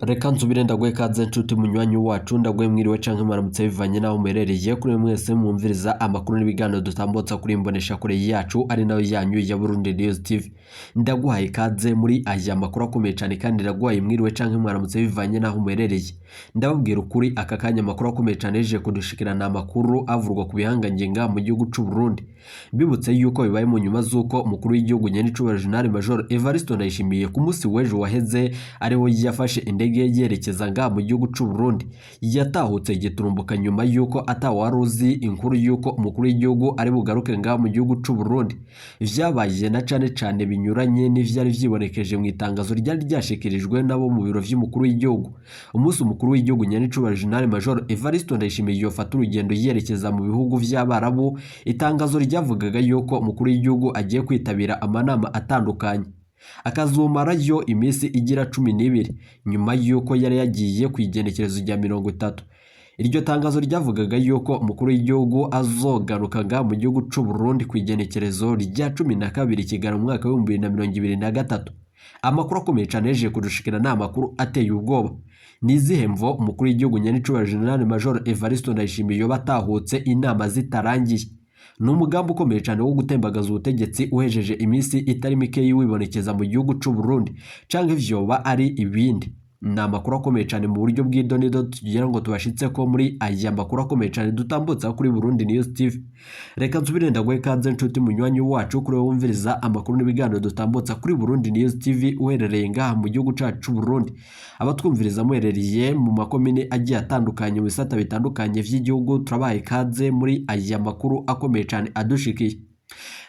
Reka nsubire ndaguhe ikaze nshuti munywanyi wacu, ndaguhe mwiriwe canke mwaramutse bivanye n'aho muherereye. Kuri mwese mwumviriza amakuru n'ibiganiro dutambutsa kuri imboneshakure yacu ari nayo yanyu ya Burundi News TV, ndaguhaye ikaze muri aya makuru akomeye cane, kandi ndaguhaye mwiriwe canke mwaramutse bivanye n'aho muherereye. Ndababwira ukuri, aka kanya amakuru akomeye cane yaje kudushikirana, amakuru avurwa ku bihangange ngaha mu gihugu c'u Burundi. Mbibutse yuko bibaye mu nyuma z'uko umukuru w'igihugu nyenicubahiro General Major Evariste Ndayishimiye ku munsi w'ejo waheze ariho yafashe indege yerekeza ngaha mu gihugu c'u Burundi, yatahutse igiturumbuka nyuma yuko atawari uzi inkuru yuko umukuru w'igihugu ari bugaruke ngaha mu gihugu c'u Burundi. Vyabaye na cane cane binyuranye n'ivyari vyibonekeje mu itangazo ryari ryashikirijwe nabo mu biro vy'umukuru w'igihugu. Umunsi umukuru w'igihugu nyenicubahiro General Major Evariste Ndayishimiye yofata urugendo yerekeza mu bihugu vy'Abarabu, itangazo ryavugaga yuko umukuru w'igihugu agiye kwitabira amanama atandukanye, akazomarayo iminsi igira 12 nyuma y'uko yari yagiye ku igenekerezo rya 30. Iryo tangazo ryavugaga yuko umukuru w'igihugu azogaruka ngaha mu gihugu c'u Burundi ku igenekerezo rya 12 Kigarama mu mwaka w'2023. Amakuru akomeye cane yaje kudushikira ni amakuru ateye ubwoba. Ni izihe mvo umukuru w'igihugu nyenicubahiro General Major Evariste Ndayishimiye yoba atahutse inama zitarangiye? Ni umugambi ukomeye cyane wo gutembagaza ubutegetsi uhejeje iminsi itari mikeyi wibonekeza mu gihugu c'u Burundi, canke vyoba ari ibindi? Ni amakuru akomeye cyane mu buryo bw'idonido tugira ngo tubashitse ko muri aya makuru akomeye cyane dutambutsa kuri Burundi News TV. Reka nsubire ndaguhe ikaze nshuti munywanyi wacu, kuri wowe wumviriza amakuru n'ibiganiro dutambutsa kuri Burundi News TV uherereye ngaha mu gihugu cacu c'u Burundi. Abatwumviriza muherereye mu makomine agiye atandukanye, mu bisata bitandukanye vy'igihugu, turabahaye ikaze muri aya makuru akomeye cyane adushikiye.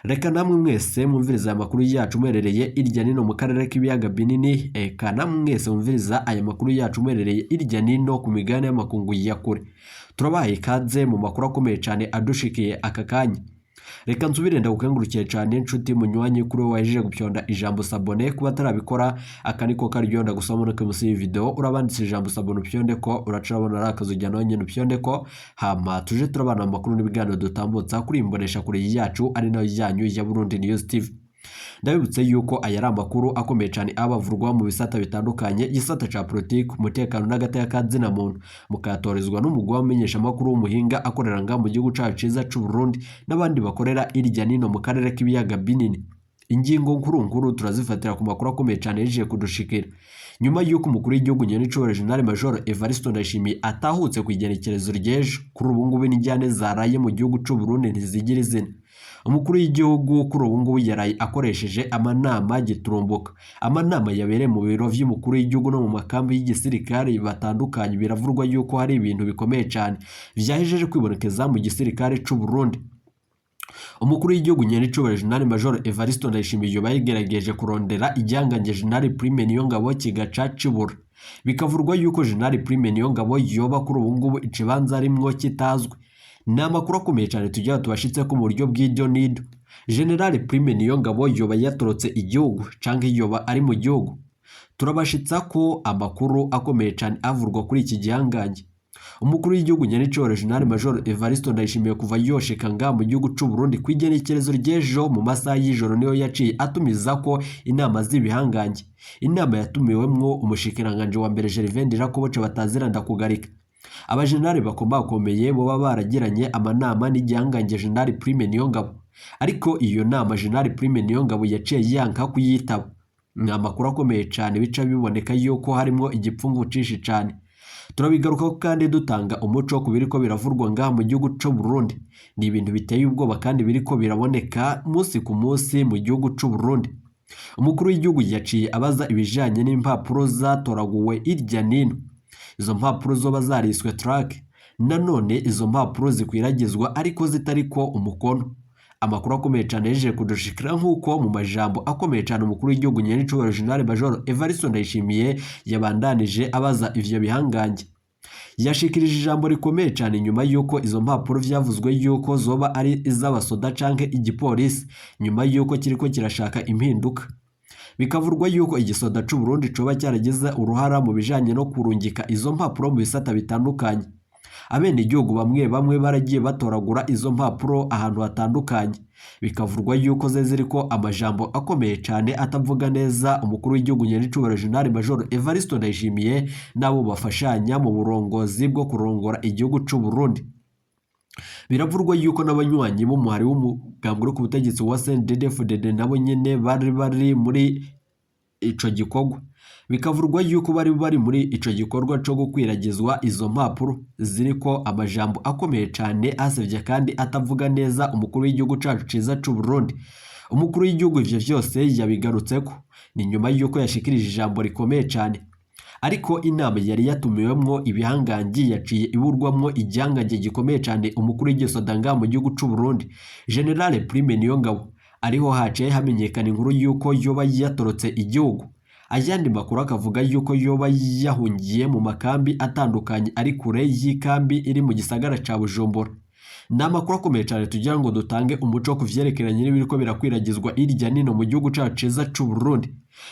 Reka namwe mwese mwumviriza aya makuru yacu muherereye irya nino mu karere k'ibiyaga binini, eka namwe mwese mwumviriza aya makuru yacu muherereye irya nino ku migabane y'amakungu ya kure, turabahaye ikaze mu makuru akomeye cyane adushikiye aka kanya. Reka nsubire ndagukengurukiye cyane nshuti munywanyi, kuri wowe wahejeje gupyonda ijambo s'abonner. Kuba atarabikora, aka niko karyo ndagusaba muri munsi y'iyi video urabanditse ijambo s'abonner, upyonde ko uraca urabona ari akazu ujya nawe nyine upyonde ko, hama tuje turabana amakuru n'ibiganiro dutambutsa kuri imbonesha kure yacu ari nayo yanyu ya Burundi News TV. Ndabibutse yuko aya ari amakuru akomeye cyane abavurwa mu bisata bitandukanye, igisata ca politiki, umutekano n'agateka ka zina muntu, mukayatorezwa n'umugwi w'abamenyeshamakuru w'umuhinga akorera ngaha mu gihugu cacu ciza c'u Burundi n'abandi bakorera irya nino mu karere k'ibiyaga binini. Ingingo nkuru nkuru turazifatira ku makuru akomeye cyane yaje kudushikira nyuma y'uko umukuru w'igihugu nyenicubahiro General Major Evariste Ndayishimiye atahutse ku igenekerezo ry'ejo. Kuri ubu ngubu n'injyane zaraye mu gihugu c'u Burundi ntizigira izina. Umukuru w'igihugu kuri ubu ngubu yaraye akoresheje amanama giturumbuka, amanama yabereye mu biro vy'umukuru w'igihugu no mu makambi y'igisirikare batandukanye. Biravurwa yuko hari ibintu bikomeye cyane vyahejeje kwibonekeza mu gisirikare c'u Burundi. Umukuru w'igihugu nyenicubahiro General Major Evariste Ndayishimiye yoba yagerageje kurondera igihangange General Prime Niyongabo kigaca cibura. Bikavurwa yuko General Prime Niyongabo yoba kuri ubu ngubu ikibanza arimwo kitazwi. Ni amakuru akomeye cyane tugira tubashitse ko mu buryo bw'iryo nido. General Prime Niyongabo yoba yatorotse igihugu canke yoba ari mu gihugu? Turabashitsa ko amakuru akomeye cyane avurwa kuri iki gihangange. Umukuru w'igihugu nyenicubahiro General Major Evariste Ndayishimiye kuva yoshika ngaha mu gihugu c'u Burundi ku igenekerezo ry'ejo mu masaha y'ijoro, niyo yaciye atumiza ko inama z'ibihangange, inama yatumiwemwo umushikiranganje wa mbere Gervais Ndirakobuca batazira ndakugarika. Abajenerali bakomakomeye boba baragiranye amanama n'igihangange General Prime Niyongabo, ariko iyo nama General Prime Niyongabo yaciye yanka kuyitaba. Ni amakuru akomeye cyane, bica biboneka yuko harimo igipfungu cinshi cyane. Turabigarukaho kandi dutanga umuco ku biriko biravurwa ngaha mu gihugu c'u Burundi. Ni ibintu biteye ubwoba kandi biriko biraboneka munsi ku munsi mu gihugu c'u Burundi. Umukuru w'igihugu yaciye abaza ibijanye n'impapuro zatoraguwe irya nino, izo mpapuro zoba zariswe track, nanone izo mpapuro zikwiragizwa ariko zitariko umukono. Amakuru akomeye cyane yaje kudushikira nk'uko mu majambo akomeye cyane umukuru w'igihugu nyenicubahiro General Major Evariste Ndayishimiye yabandanije abaza ivyo bihangange. Yashikirije ijambo rikomeye cyane nyuma y'uko izo mpapuro vyavuzwe yuko zoba ari iz'abasoda canke igipolisi, nyuma y'uko kiriko kirashaka impinduka. Bikavurwa yuko igisoda c'u Burundi coba cyaragize uruhara mu bijanye no kurungika izo mpapuro mu bisata bitandukanye. Abenegihugu bamwe bamwe baragiye batoragura izo mpapuro ahantu hatandukanye, bikavurwa yuko ze ziriko amajambo akomeye cane atavuga neza umukuru w'igihugu nyenicubahiro General Major Evariste Ndayishimiye n'abo bafashanya mu burongozi bwo kurongora igihugu c'u Burundi. Biravurwa yuko n'abanywanyi b'umuhari w'umugambwe uri ku butegetsi wa CNDD-FDD nabo nyene bari bari muri ico gikorwa. Bikavurwa yuko bari bari muri ico gikorwa co gukwiragizwa izo mpapuro ziriko amajambo akomeye cane asevye kandi atavuga neza umukuru w'igihugu cacu ciza c'u Burundi. Umukuru w'igihugu ivyo vyose yabigarutseko ni nyuma yuko yashikirije ijambo rikomeye cane, ariko inama yari yatumiwemwo ibihangange yaciye iburwamwo igihangange gikomeye cane umukuru w'igisoda mu gihugu c'u Burundi General Prime Niyongabo, ariho haciye hamenyekana inkuru yuko yoba yatorotse igihugu. Ayandi makuru akavuga yuko yoba yahungiye mu makambi atandukanye ari kure y'ikambi iri mu gisagara ca Bujumbura. Ni amakuru akomeye cyane tugira ngo dutange umuco ku vyerekeranye n'ibiriko birakwiragizwa irya nino mu gihugu cacu ciza c'u Burundi.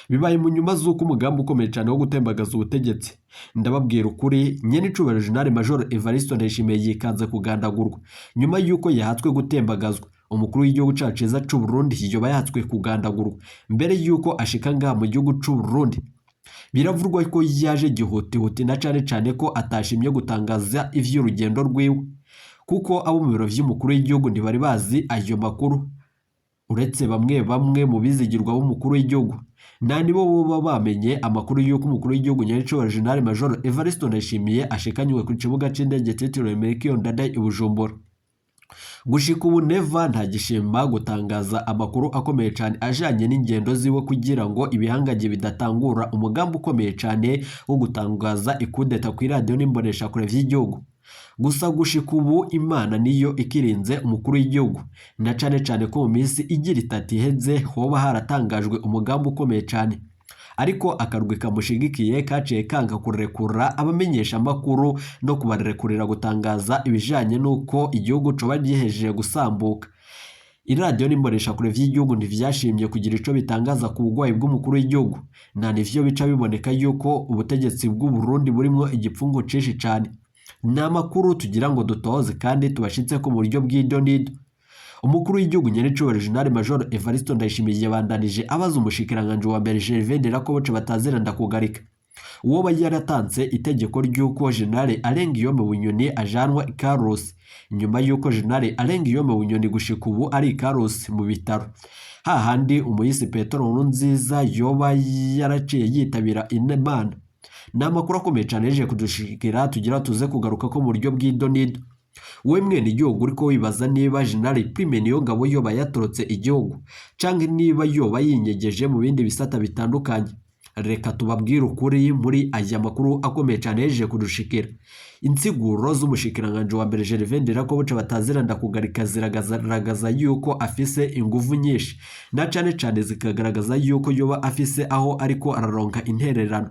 Bibaye mu nyuma z'uko umugambi ukomeye cyane wo gutembagaza ubutegetsi, ndababwira ukuri, nyenicubahiro General Major Evariste Ndayishimiye yikanze kugandagurwa nyuma y'uko yahatswe gutembagazwa. Umukuru w'igihugu cacu ciza c'u Burundi yoba yahatswe kugandagurwa mbere y'uko ashika ngaha mu gihugu c'u Burundi. Biravurwa ko yaje gihutihuti na cane cane ko atashimye gutangaza ivy'urugendo rwiwe, kuko abo mu biro vy'umukuru w'igihugu ntibari bazi ayo makuru, uretse bamwe bamwe mu bizigirwa b'umukuru w'igihugu. Nta nibo boba bamenye amakuru y'uko umukuru w'igihugu nyenicubahiro General Major Evariste Ndayishimiye ashikanywe ku kibuga c'indege citiriwe Melchior Ndadaye i Bujumbura. Gushika ubu Neva ntagishima gutangaza amakuru akomeye cane ajanye n'ingendo ziwe kugira ngo ibihangange bidatangura umugambi ukomeye cane wo gutangaza ikudeta kw'iradiyo n'imboneshakure vy'igihugu. Gusa gushika ubu Imana niyo ikirinze umukuru w'igihugu, na cane cane ko mu minsi igira itatu iheze hoba haratangajwe umugambi ukomeye cane, ariko akarwi kamushigikiye kaciye kanga kurekura abamenyesha amakuru no kubarekurira gutangaza ibijanye n'uko igihugu coba gihejeje gusambuka. Iradiyo n'imboneshakure vy'igihugu ntivyashimye kugira ico bitangaza ku bugwayi bw'umukuru w'igihugu, na nivyo bica biboneka yuko ubutegetsi bw'u Burundi burimwo igipfungu cinshi cane. Ni amakuru tugira ngo dutoze kandi tubashitse ku buryo bw'idonido. Umukuru w'igihugu nyenicubahiro General Major Evariste Ndayishimiye yabandanije abaza umushikiranganji wa mbere Gervais Nderakobuce batazira ndakugarika, uwo yaratanze itegeko ry'uko General Alain Guillaume Bunyoni ajanwa i Karusi, nyuma y'uko General Alain Guillaume Bunyoni gushika ubu ari i Karusi mu bitaro, hahandi umuyisi Petero Nkurunziza yoba yaraciye yitabira Imana. Ni amakuru akomeye cyane yaje kudushikira tugira tuze kugaruka ko mu buryo bw'idonido. Wowe mwene igihugu uriko wibaza niba General Prime Niyongabo yoba yatorotse igihugu canke niba yoba yinyegeje mu bindi bisata bitandukanye, reka tubabwire ukuri muri aya makuru akomeye cyane yaje kudushikira. Insiguro z'umushikiranganji wa mbere Gervais Nderakobuce batazira ndakugarika ziragaragaza yuko afise inguvu nyinshi, na cane cane zikagaragaza yuko yoba afise aho ariko araronka intererano.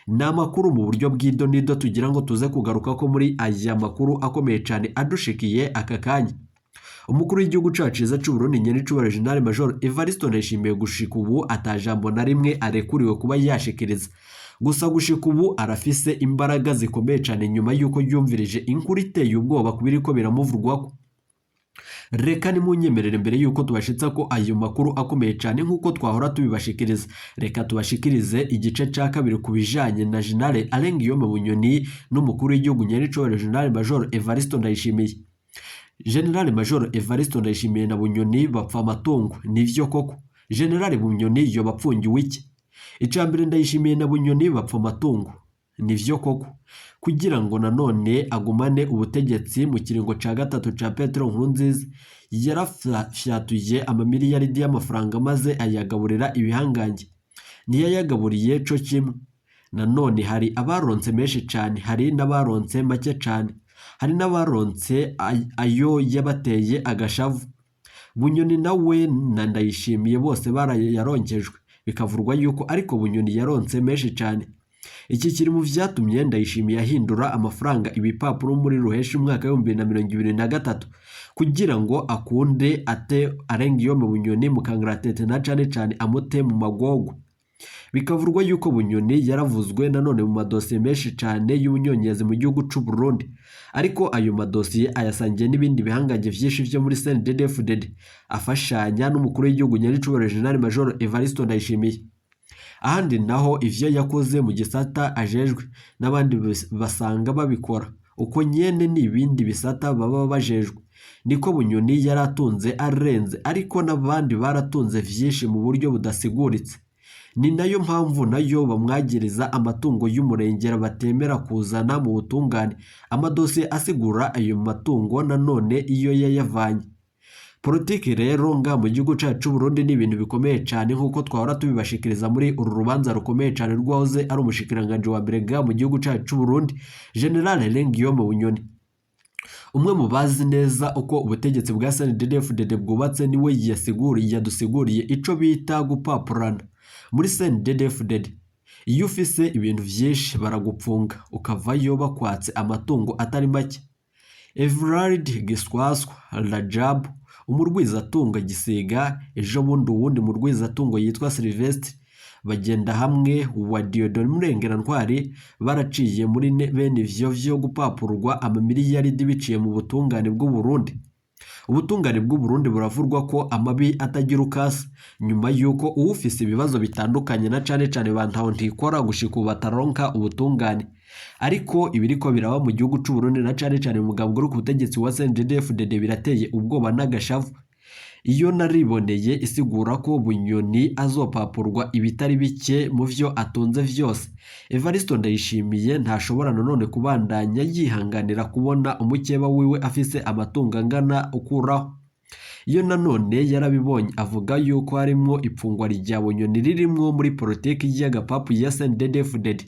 Ni amakuru mu buryo bw'idonido tugira ngo tuze kugaruka ko muri aya makuru akomeye cyane adushikiye aka kanya. Umukuru w'igihugu cacu ciza c'u Burundi nyenicubahiro General Major Evariste Ndayishimiye gushika ubu atajambo na rimwe arekuriwe kuba yashikiriza. Gusa gushika ubu arafise imbaraga zikomeye cyane nyuma y'uko yumvirije inkuru iteye ubwoba ku biriko biramuvurwako. Reka nimunyemerere mbere yuko tubashitsa ko ayo makuru akomeye cyane nk'uko twahora tubibashikiriza, reka tubashikirize igice ca kabiri ku bijanye na General Alain Guillaume Bunyoni n'umukuru w'igihugu nyenicubahiro General Major Evariste Ndayishimiye. General Major Evariste Ndayishimiye na Bunyoni bapfa amatungo, nivyo koko. General Bunyoni yoba apfungiwe iki? Icambere, Ndayishimiye na Bunyoni bapfa amatungo, nivyo koko, kugira ngo nanone agumane ubutegetsi mu kiringo ca gatatu ca Petero Nkurunziza yarafyatuye amamiliyaridi y'amafaranga maze ayagaburira ibihangange. Ntiyayagaburiye co kimwe. Nanone hari abaronse menshi cane, hari n'abaronse make cane, hari n'abaronse ayo yabateye agashavu. Bunyoni nawe na Ndayishimiye bose barayaronkejwe, bikavurwa yuko ariko Bunyoni yaronse menshi cane. Iki kiri mu vyatumye Ndayishimiye ahindura amafaranga ibipapuro muri ruheshi umwaka w'2023 kugira ngo akunde ate Alain Guillaume Bunyoni mu kangaratete na cane cane amute mu magorwa. Bikavurwa yuko Bunyoni yaravuzwe nanone mu madosiye menshi cane y'ubunyonyezi mu gihugu c'u Burundi, ariko ayo madosiye ayasangiye n'ibindi bihangange vyinshi vyo muri CNDD-FDD afashanya n'umukuru w'igihugu nyaricubahiro General Major Evariste Ndayishimiye. Ahandi naho ivyo yakoze mu gisata ajejwe n'abandi basanga babikora uko nyene n'ibindi bisata baba bajejwe. Niko Bunyoni yaratunze arenze, ariko n'abandi baratunze vyinshi mu buryo budasiguritse. Ni nayo mpamvu nayo bamwagiriza amatungo y'umurengera batemera kuzana mu butungane amadosiye asigura ayo matungo nanone iyo yayavanye. Politiki rero nga mu gihugu cacu c'u Burundi ni ibintu bikomeye cane, nk'uko twahora tubibashikiriza muri uru rubanza rukomeye cane rwahoze ari umushikiranganji wa mbere nga mu gihugu cacu c'u Burundi, General Guillaume Bunyoni. Umwe mu bazi neza uko ubutegetsi bwa CNDD-FDD bwubatse niwe yadusiguriye ico bita gupapurana muri CNDD-FDD. Iyo ufise ibintu vyinshi baragupfunga ukavayo bakwatse amatungo atari make. Everard Giswaswa Rajab umurwizatungo Gisiga, ejo bundi uwundi murwizatungo yitwa Sylvestre bagenda hamwe wa Dieudonne Murengerantwari baraciye muri bene ivyo vyo gupapurwa amamiliyaridi biciye mu butungane bw'u Burundi. Ubutungane bw'u Burundi buravurwa ko amabi atagira ukasa, nyuma yuko uwufise ibibazo bitandukanye na cane cane bantaho ntikora gushika ubu bataronka ubutungane. Ariko ibiriko biraba mu gihugu c'u Burundi na cane cane mu mugambwe uri ku butegetsi wa CNDD-FDD birateye ubwoba n'agashavu. Iyo nariboneye isigura ko Bunyoni azopapurwa ibitari bike mu vyo atunze vyose. Evariste Ndayishimiye ntashobora nanone kubandanya yihanganira kubona umukeba wiwe afise amatungo angana ukuraho. Iyo nanone yarabibonye avuga yuko harimwo ipfungwa rya Bunyoni ririmwo muri politiki y'agapapu ya CNDD-FDD.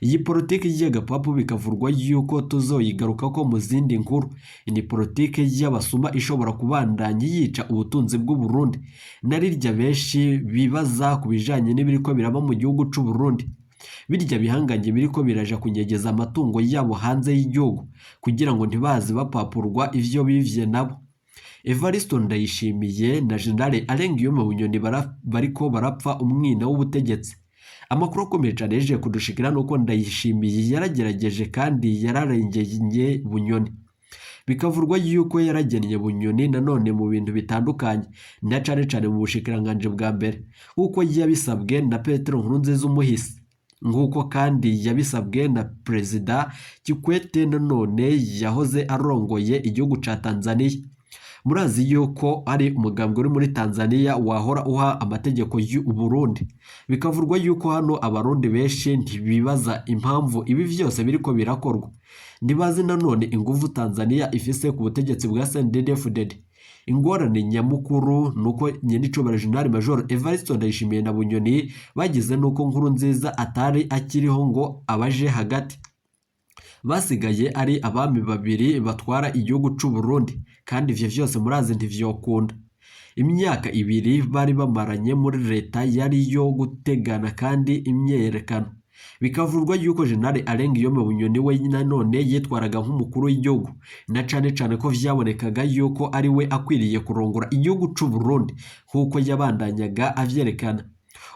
Iyi politiki y'agapapu bikavurwa yuko tuzoyigarukako mu zindi nkuru. Ni politiki y'abasuma ishobora kubandanya yica ubutunzi bw'u Burundi. Narirya benshi bibaza ku bijanye n'ibiriko biraba mu gihugu c'u Burundi. Birya bihangange biriko biraja kunyegeza amatungo yabo hanze y'igihugu kugira ngo ntibaze bapapurwa ivyo bivye nabo. Evariste Ndayishimiye na General Alain Guillaume Bunyoni bariko barapfa umwina w'ubutegetsi. Amakuru akomeye cane yaje kudushikira nuko Ndayishimiye yaragerageje kandi yararengeye Bunyoni. Bikavurwa yuko yaragennye Bunyoni nanone mu bintu bitandukanye na cane cane mu bushikiranganji bwa mbere, nk'uko yabisabwe na Petero Nkurunziza umuhisi, nk'uko kandi yabisabwe na Perezida Kikwete nanone yahoze arongoye igihugu ca Tanzania. Murazi yuko ari umugambwe uri muri Tanzania wahora uha amategeko y'u Burundi. Bikavurwa yuko hano abarundi benshi ntibibaza impamvu ibi vyose biriko birakorwa. Ntibazi nanone inguvu Tanzania ifise ku butegetsi bwa CNDD-FDD. Ingorane nyamukuru nuko nyenicubahiro General Major Evariste Ndayishimiye na Bunyoni bagize nuko Nkurunziza atari akiriho ngo abaje hagati. Basigaye ari abami babiri batwara igihugu c'u Burundi, kandi ivyo vyose murazi ntivyokunda. Imyaka ibiri bari bamaranye muri leta yari yo gutegana kandi imyerekano. Bikavurwa yuko General Alain Guillaume Bunyoni we nanone yitwaraga nk'umukuru w'igihugu, na cane cane ko vyabonekaga yuko ari we akwiriye kurongora igihugu c'u Burundi nk'uko yabandanyaga avyerekana.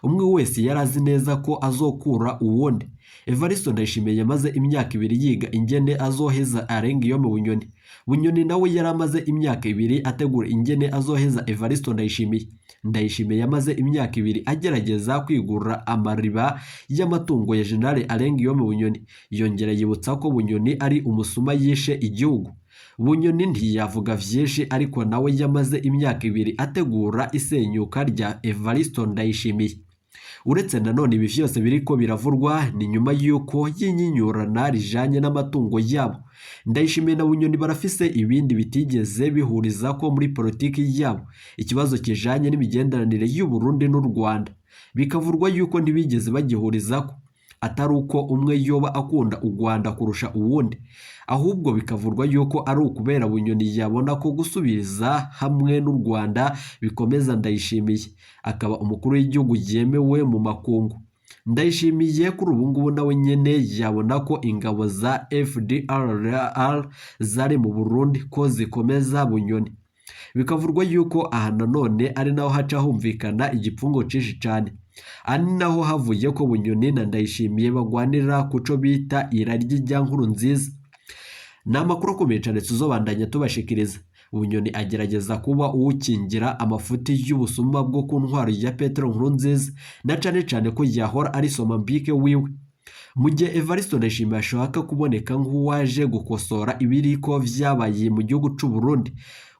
Umwe wese yarazi neza ko azokura uwundi. Evariste Ndayishimiye yamaze imyaka ibiri yiga ingene azoheza Alain Guillaume Bunyoni. Bunyoni nawe yaramaze imyaka ibiri ategura ingene azoheza Evariste Ndayishimiye. Ndayishimiye yamaze imyaka ibiri agerageza kwigurira amariba y'amatungo ya General Alain Guillaume Bunyoni. Yongera yibutsa ko Bunyoni ari umusuma yishe igihugu. Bunyoni ntiyavuga vyinshi, ariko nawe yamaze imyaka ibiri ategura isenyuka rya Evariste Ndayishimiye. Uretse nanone ibi vyose biriko biravurwa ni nyuma yuko y'inyinyurana rijanye n'amatungo yabo. Ndayishimiye na Bunyoni barafise ibindi bitigeze bihuriza ko muri politiki yabo, ikibazo kijanye n'imigenderanire y'u Burundi n'u Rwanda. Bikavurwa yuko ntibigeze bagihurizako, atari uko umwe yoba akunda u Rwanda kurusha uwundi, ahubwo bikavurwa yuko ari ukubera Bunyoni yabona ko gusubiza hamwe n'u Rwanda bikomeza Ndayishimiye akaba umukuru w'igihugu yemewe mu makungu. Ndayishimiye kuri ubu ngubu nawe nyene yabona ko ingabo za FDLR zari mu Burundi ko zikomeza Bunyoni. Bikavurwa yuko aha nanone ari naho haca humvikana igipfungo cinshi cane. Ari naho havuye ko Bunyoni na Ndayishimiye bagwanira kuco bita iraryi rya Nkurunziza. Ni amakuru akomeye cane tuzobandanya tubashikiriza. Bunyoni agerageza kuba uwukingira amafuti y'ubusuma bwo ku ntwaro ya Petero Nkurunziza, na cane cane ko yahora ari somambike wiwe. Mu gihe Evariste Ndayishimiye ashaka kuboneka nk'uwaje gukosora ibiriko vyabaye mu gihugu c'u Burundi,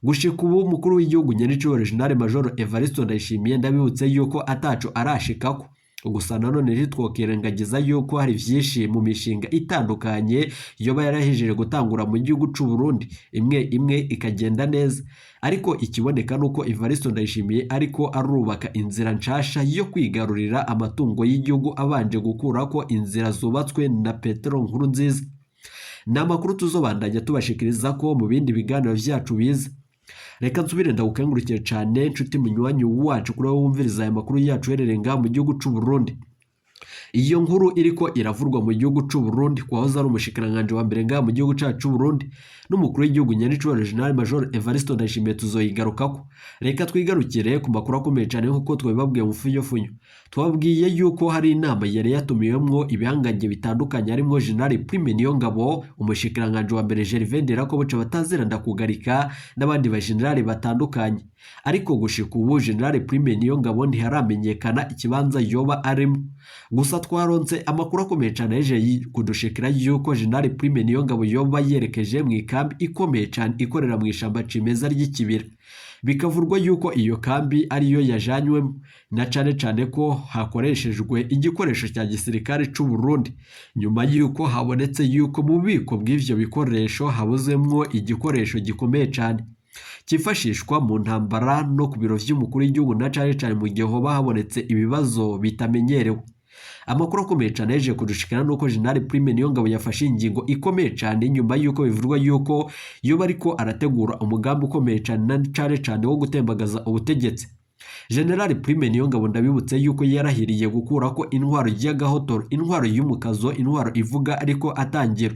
gushika ubu umukuru w'igihugu nyenicubahiro General Major Evariste Ndayishimiye, ndabibutse yuko ataco arashikako. Gusa nanone ntitwokirengagiza yuko hari vyinshi mu mishinga itandukanye yoba yarahejeje gutangura mu gihugu c'u Burundi, imwe imwe ikagenda neza. Ariko ikiboneka nuko Evariste Ndayishimiye ariko arubaka inzira nshasha yo kwigarurira amatungo y'igihugu, abanje gukurako inzira zubatswe na Petero Nkurunziza. Ni amakuru tuzobandanya tubashikiriza ko mu bindi biganiro vyacu biza. Reka nsubire ndagukengurukire cane nshuti munywanyi wacu kuri wowe wumviriza aya makuru yacu uherereye ngaha mu gihugu c'u Burundi. Iyo nkuru iriko iravurwa mu gihugu c'u Burundi kwahoze ari umushikiranganji wa mbere ngaha mu gihugu cacu c'u Burundi n'umukuru w'igihugu nyenicubahiro General Major Evariste Ndayishimiye tuzoyigarukako. Reka twigarukire ku makuru akomeye cane nk'uko twabibabwiye mu funyofunyo. Twababwiye yuko hari inama yari yatumiwemwo ibihangange bitandukanye harimwo General Prime Niyongabo, umushikiranganji wa mbere Gervais Ndirakobuca batazira ndakugarika n'abandi ba generali batandukanye. Ariko gushika ubu General Prime Niyongabo ntiharamenyekana ikibanza yoba arimo. Gusa twaronse amakuru akomeye cane yaje kudushikira yuko General Prime Niyongabo yoba yerekeje mu ikambi ikomeye cane ikorera mu ishamba cimeza ry'ikibira. Bikavurwa yuko iyo kambi ariyo yajanywemo, na cane cane ko hakoreshejwe igikoresho cya gisirikare c'u Burundi, nyuma yuko habonetse yuko mu bubiko bw'ivyo bikoresho habuzemwo igikoresho gikomeye cane cyifashishwa mu ntambara no ku biro vy'umukuru w'igihugu, na cane cane mu gihe hoba habonetse ibibazo bitamenyerewe. Amakuru akomeye cane yaje kudushikana nuko General Prime Niyongabo yafashe ingingo ikomeye cane nyuma yuko bivurwa yuko yoba ariko arategura umugambi ukomeye cane na cane cane wo gutembagaza ubutegetsi. General Prime Niyongabo ndabibutse yuko yarahiriye gukurako intwaro y'agahotoro, intwaro y'umukazo, intwaro ivuga ariko atangira.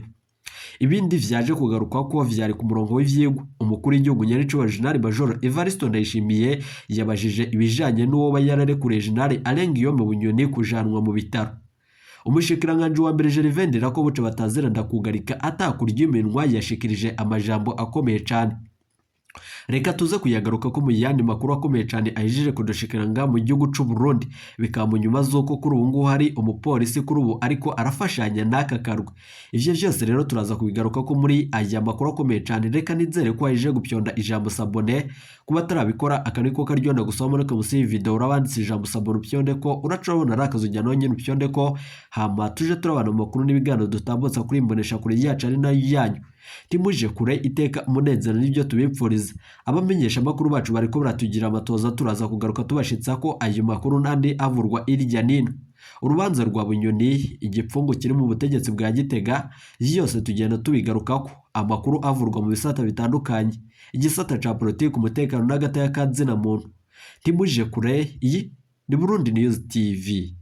Ibindi vyaje kugaruka ko vyari ku murongo w'ivyigwa. Umukuru w'igihugu nyenicubahiro General Major Evariste Ndayishimiye yabajije ibijanye n'uwoba yararekuriye General Alain Guillaume Bunyoni kujanwa mu bitaro. Umushikiranganji wa mbere Gervais Ndirakobuca batazira ndakugarika atakurya iminwa yashikirije amajambo akomeye cane. Reka tuze kuyagaruka ko mu yandi makuru akomeye cane ahejeje kudushikira ngaha mu gihugu c'u Burundi, bikaba mu nyuma z'uko kuri ubu ngubu hari umupolisi kuri ubu ariko arafashanya n'aka karwi. Ivyo vyose rero turaza kubigaruka ko muri aya makuru akomeye cane. Reka nizere ko wahejeje gupyonda ijambo s'abonner. Kuba atarabikora aka niko karyonda gusa muri munsi y'iyi video urabanditse ijambo s'abonner, upyonde ko uraca urabona ari akazu ujya nawe nyene upyonde ko, hama tuje turabana mu makuru n'ibiganiro dutambutsa kuri imbonesha kure yacu ari nayo yanyu. Timuje kure iteka umunezero n'ibyo tubipfuriza. Abamenyesha amakuru bacu bariko baratugira amatoza, turaza kugaruka tubashitsa ko ayo makuru n'andi avurwa irya nino. Urubanza rwa Bunyoni, igipfungu kiri mu butegetsi bwa Gitega, yose tugenda tubigarukako. Amakuru avurwa mu bisata bitandukanye, igisata ca politiki, umutekano n'agateka ka zina muntu. Timuje kure, iyi ni Burundi News TV.